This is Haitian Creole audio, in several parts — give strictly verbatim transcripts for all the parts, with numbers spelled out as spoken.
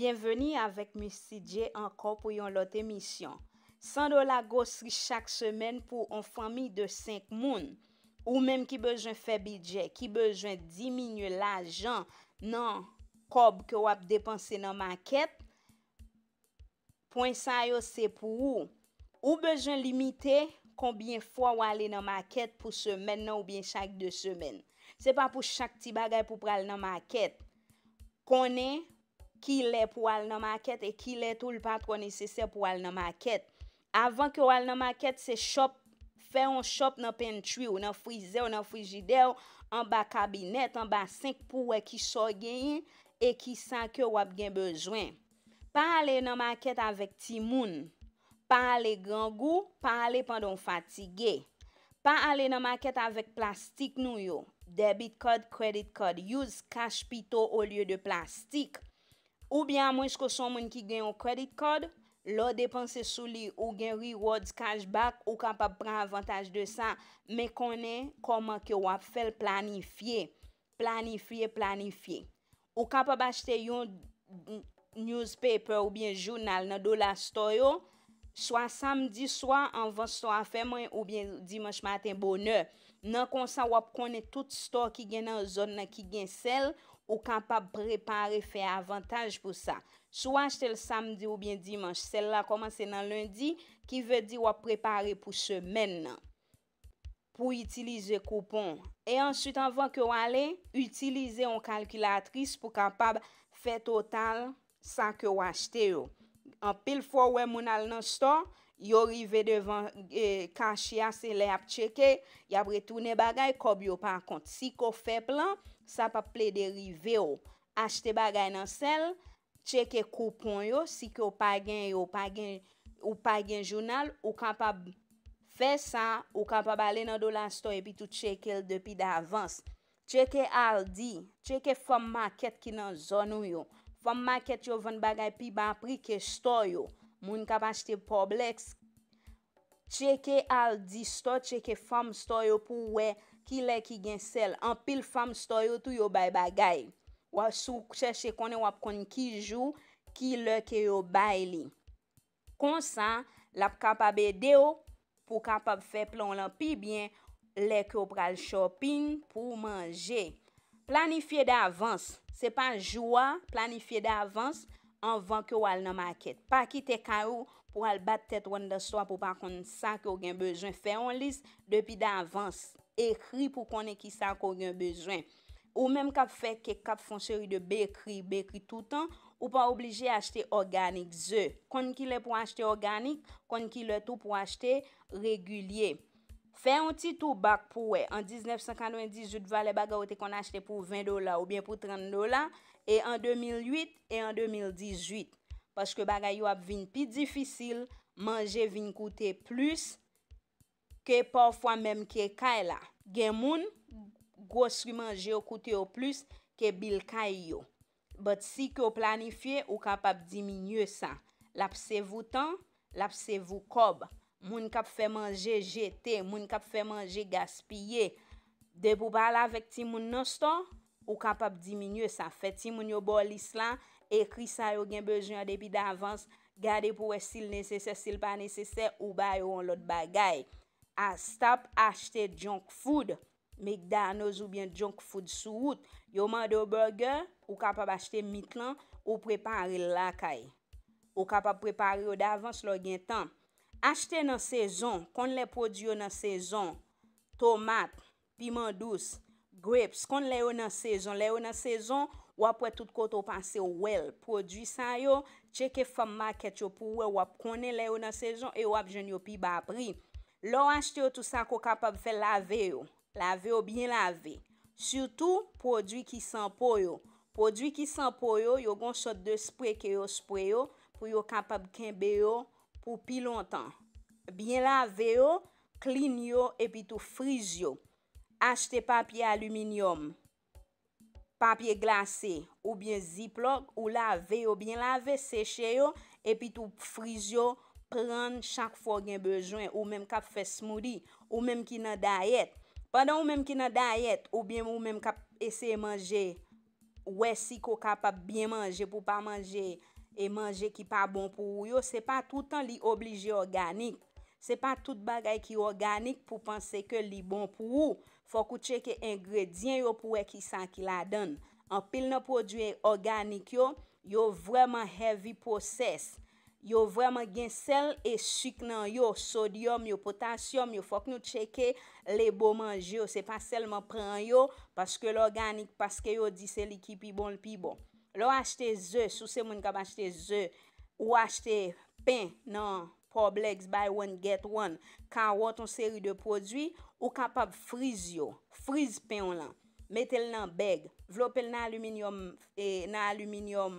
Byenveni avèk Missy J ankò pou yon lòt emisyon. San dola gwosri chak semèn pou on fanmi de senk moun. Ou menm ki bezwen fè bidjè, ki bezwen diminye lajan nan kòb ke w ap depanse nan makèt, pwen sa yo se pou ou. Ou bezwen limite konbyen fwa w ale nan makèt pou semèn nan oubyen chak de semèn. Se pa pou chak ti bagay pou pral nan makèt. Konnen kilè pou al nan makèt e kilè tou l pa twò nesesè pou al nan makèt. Avan ke w al nan makèt, se chòp, fè yon chòp nan pantry w, nan frizè w, nan frijidè w, anba kabinèt, anba senk pou w wè kisa w genyen e kisa ke w ap gen bezwen. Pa ale nan makèt avèk timoun. Pa ale grangou, pa ale pandan w fatige. Pa ale nan makèt avèk plastik nou yo. Debit card, credit card, use cash pito olye de plastik. Oubyen amwens ke w se yon moun ki gen yon credit card, lè w depanse sou li, ou gen rewards, cashback, ou kapab pran avantaj de sa, men konnen kòman ke w ap fè l, planifye, planifye, planifye. Ou kapab achte yon newspaper oubyen jounal nan Dollar Store yo, swa samdi swa anvan store a fèmen oubyen dimanch maten bonè. Nan konsa, w ap konnen tout store ki gen nan zòn nan ki gen sèl, ou kapab prepare fè avantaj pou sa. Si w achte l samdi oubyen dimanch, sèl la kòmanse nan lendi, ki vle di w ap prepare pou semèn nan pou itilize koupon. E answit, anvan ke w ale, itilize yon kalkilatris pou kapab fè total sa ke w achte yo. Anpil fwa w wè moun al nan store, yo rive devan, e, kachye a, se lè y ap tcheke, y ap retounen bagay, kòb yo pa kont. Si ke w fè plan, sa p ap plede rive w. Achte bagay nan sèl, tcheke koupon yo, si ke w pa gen yo, w pa gen, ou pa gen jounal, ou kapab fè sa, ou kapab ale nan Dollar Store epi tou tcheke l depi davans. Tcheke Aldi, tcheke Farm Market ki nan zòn ou yo. Farm Market yo vann bagay pi ba pri ke store yo. Moun k ap achte Publix, tcheke Aldi Store, tcheke Farm Store yo pou w wè kilè ki gen sèl. Anpil Farm Store yo tou yo bay bagay. W ap, si w chèche konnen, w ap konn ki jou, ki lè ke yo bay li. Konsa, l ap kapab ede w pou w kapab fè plan w lan pi byen lè ke w pral shopping pou w manje. Planifye davans. Se pa jou a, planifye davans anvan ke w al nan makèt. Pa kite kay ou pou w al bat tèt ou anndan store pou w pa konn sa ke w gen bezwen. Fè yon lis depi davans. Ekri pou konnen kisa ke w gen bezwen. Ou menm k ap fè kèk, k ap fè yon seri de bekri, bekri toutan, ou pa oblije achte òganik ze. Konn kilè pou w achte òganik, konn kilè tou pou w achte regilye. Fè yon ti tou bak pou w wè. An diznèf san katrevendizuit, valè bagay ou te konn achte pou ven dola oubyen pou trant dola, e an de mil uit e an de mil dizuit. Paske bagay yo ap vin pi difisil, manje vin koute plis, ke pafwa menm ke kay la. Gen moun, gwosri manje yo koute yo plis ke bil kay yo. But si ke w planifye, ou kapab diminye sa. L ap save ou tan, l ap save ou kòb. Moun k ap fè manje jete, moun k ap fè manje gaspiye. Depi w pa al avèk timoun nan store, ou kapab diminye sa. Fè timoun yo ba w lis la, ekri sa yo gen bezwen an depi davans, gade pou w wè si l nesesè, si l pa nesesè, ou ba yo yon lòt bagay. A, stop achte junk food, McDonald's oubyen junk food sou wout. Yo mande w burger, ou kapab achte meat lan, ou prepare l lakay. Ou kapab prepare yo davans lè w gen tan. Achte nan sezon, konn lè pwodui yo nan sezon. Tomat, piman dous, grapes, konn lè yo nan sezon. Lè yo nan sezon, w ap wè tout kote w pase w wè l. Pwodui sa yo, tcheke Farm Market yo pou w wè, w ap konnen lè yo nan sezon e w ap jwenn yo pi ba pri. Lè w achte yo, tou sa ke w kapab fè, lave yo. Lave yo byen lave. Sitou, pwodui ki san po yo. Pwodui ki san po yo, yo gen yon sòt de spre ke yo spre yo pou yo kapab kenbe yo pou pi lontan. Byen lave yo, clean yo, epi tou friz yo. Achte papye aliminyòm, papye glase, oubyen ziplock, ou lave yo byen lave, seche yo, epi tou friz yo, pran chak fwa w gen bezwen, ou menm k ap fè smoothie, ou menm ki nan dayèt. Pandan ou menm ki nan dayèt, oubyen ou menm k ap eseye manje, wè si ke w kapab byen manje pou w pa manje e manje ki pa bon pou ou yo, se pa toutan li oblije òganik. Se pa tout bagay ki òganik pou panse ke li bon pou ou. Fòk ou tcheke engredyan yo pou wè kisa ki ladan l. Anpil nan pwodui òganik yo, yo vrèman heavy process. Yo vrèman gen sèl e sik nan yo, sodyòm yo, potasyòm yo. Fòk nou tcheke lebo manje yo. Se pa sèlman pran yo, paske l òganik, paske yo di se li ki pi bon, l pi bon. Lè w achte ze, si w se moun k ap achte ze, ou achte pen nan Publix, buy one, get one, kawòt, yon seri de pwodui, ou kapab friz yo. Friz pen w lan. Mete l nan bag, vlope l nan aliminyòm, e, nan aliminyòm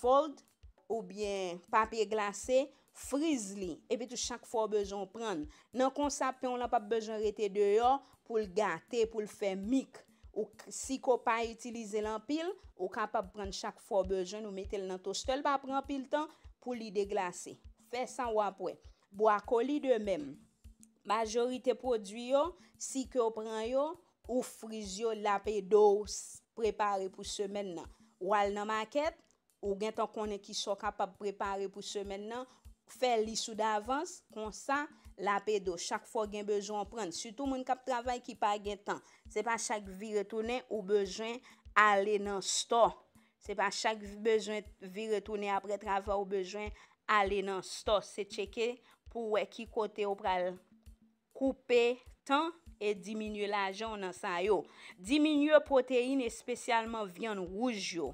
fold oubyen papye glase, friz li. Epi tou chak fwa w bezwen w pran l. Nan konsa, pen w lan p ap bezwen rete deyò pou l gate, pou l fè mik. Ou k- si ke w pa itilize l anpil, ou kapab pran l chak fwa w bezwen l, ou mete l nan tostè, l pa pran anpil tan pou li deglase. Fè sa, w ap wè. Bwakoli de menm. Majorite pwodui yo, si ke w pran yo, ou friz yo, l ap ede w s- prepare pou semèn nan. W al nan makèt, ou gentan konnen kisa w kapab prepare pou semèn nan, fè lis ou davans, konsa, l ap ede w. Chak fwa w gen bezwen w pran l. Sitou moun k ap travay ki pa gen tan. Se pa chak vire tounen ou bezwen ale nan stò. Se pa chak bezwen vire tounen apre travay ou bezwen ale nan stò. Se tcheke pou w wè ki kote w pral koupe tan e diminye lajan w nan sa yo. Diminye pwoteyin, espesyalman vyann wouj yo,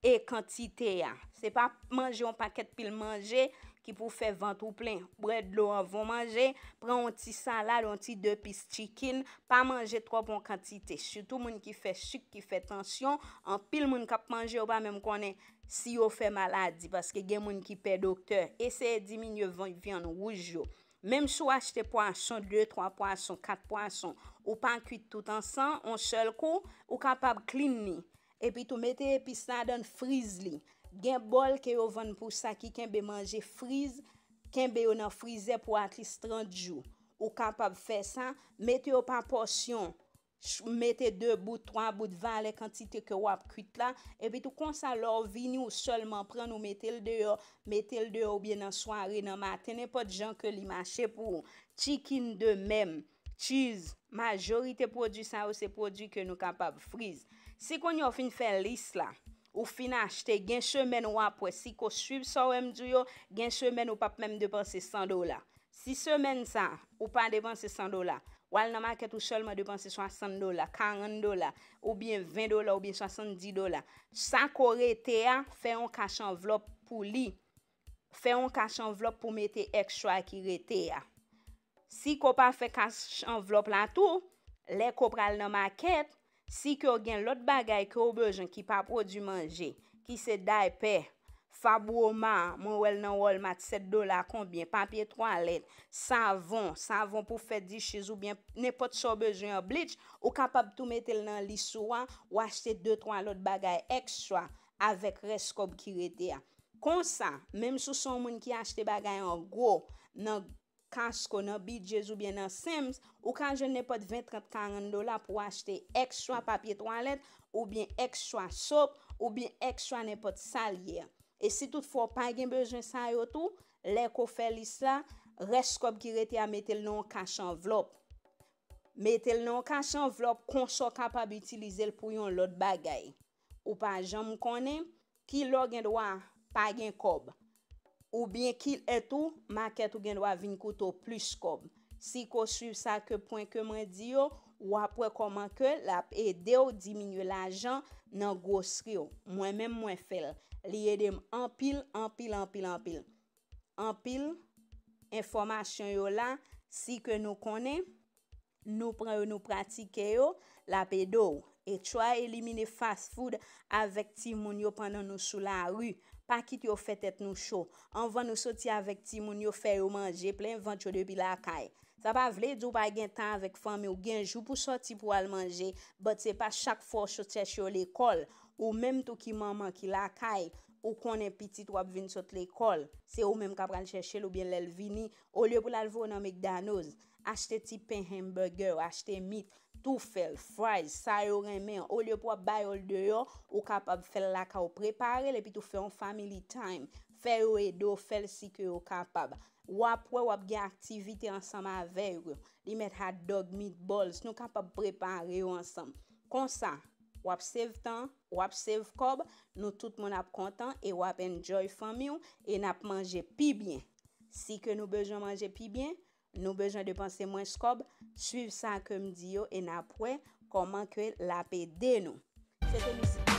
e kantite a. Se pa manje yon pakèt pil manje ki pou fè vant ou plen. Bwè dlo anvan w manje, pran yon ti salad, yon ti de pis chicken, pa manje twòp yon kantite. Sitou moun ki fè sik, ki fè tansyon, anpil moun k ap manje yo pa menm konnen si yo fè maladi, paske gen moun ki pè doktè. Eseye diminye van- vyann wouj yo. Menm si w achte pwason, de, twa pwason, kat pwason, ou pa kwit tout ansanm, yon sèl kou, ou kapab clean li. Epi tou, mete epis ladan l, friz li. Gen bòl ke yo vann pou sa ki kenbe manje friz, kenbe yo nan frizè pou at least trant jou. Ou kapab fè sa, mete yo pa pòsyon. Ch- mete de bout, twa bout, valè kantite ke w ap kwit la. Epi tou, konsa, lè w vini, ou sèlman pran l, ou mete l deyò, mete l deyò oubyen nan sware, nan maten, nenpòt jan ke li mache pou ou. Chicken de menm, cheese, majorite pwodui sa yo se pwodui ke nou kapab friz. Si kounye a w fin fè lis la, ou fin achte, gen semèn w ap wè, si ke w swiv sa w wè m di w yo, gen semèn ou p ap menm depanse san dola. Si semèn sa, ou pa depanse san dola, w al nan makèt ou sèlman depanse swasann dola, karant dola, oubyen ven dola, oubyen swasanndis dola. Sa ke w rete a, fè yon kach anvlòp pou li. Fè yon kach anvlòp pou mete extra ki rete a. Si ke w pa fè kach anvlòp la tou, lè ke w pral nan makèt, si ke w gen lòt bagay ke w bezwen ki pa pwodui manje, ki se daypè, Fabroma, mwen wè l nan Walmart, sèt dola konbyen, papye twalèt, savon, savon pou fè dishes oubyen nenpòt sa w bezwen an, bleach, ou kapab tou mete l nan lis ou a, ou achte de twa lòt bagay extra avèk rès kòb ki rete a. Konsa, menm si w se yon moun ki achte bagay an gwo nan Costco, nan B J's oubyen nan Sam's, ou ka jwenn nenpòt ven, trant, karant dola pou w achte extra papye twalèt, oubyen extra soap, oubyen extra nenpòt sa l ye a. E si toutfwa w pa gen bezwen sa yo tou, lè ke w fè lis la, rès kòb ki rete a, mete l nan yon kach anvlòp. Mete l nan yon kach anvlòp, konsa w kapab itilize l pou yon lòt bagay. Ou pa janm konnen ki lè w gen dwa pa gen kòb. Oubyen ki lè tou, makèt ou gen dwa vin koute w plis kòb. Si ke w swiv sa ke pwen ke mwen di yo, w ap wè kòman ke l ap ede w diminye lajan nan gwosri w. Mwen menm, mwen fè l. Li ede m anpil, anpil, anpil, anpil. Anpil enfòmasyon yo la, si ke nou konnen, nou pran yo, nou pratike yo, l ap ede w. E try elimine fast food avèk timoun yo pandan nou sou lari. Pa kite yo fè tèt nou cho. Anvan nou soti avèk timoun yo, fè yo manje plen vant yo depi lakay. Sa pa vle di w pa gen tan avèk fanmi w. Gen jou pou sòti pou w al manje, but se pa chak fwa w sot chèche yo lekòl. Ou menm tou ki manman ki lakay, ou konnen pitit w ap vin sot lekòl. Se ou menm k ap pral chèche l oubyen lè l vini, olye pou l al voye w nan McDonald's, achte ti pen hamburger, achte meat, tou fè l, fries, sa yo renmen an. Olye pou w ap ba yo l deyò, ou kapab fè l lakay ou, prepare l, epi tou fè yon family time. Fè yo ede w fè l si ke yo kapab. W ap wè w ap gen aktivite ansanm avè yo. Li mèt hot dog, meatballs, nou kapab prepare yo ansanm. Konsa, w ap save tan, w ap save kòb, nou tout moun ap kontan e w ap enjoy fanmi w e n ap manje pi byen. Si ke nou bezwen manje pi byen, nou bezwen depanse mwens kòb, swiv sa ke m di yo e n ap wè kòman ke l ap ede nou. Se te Miss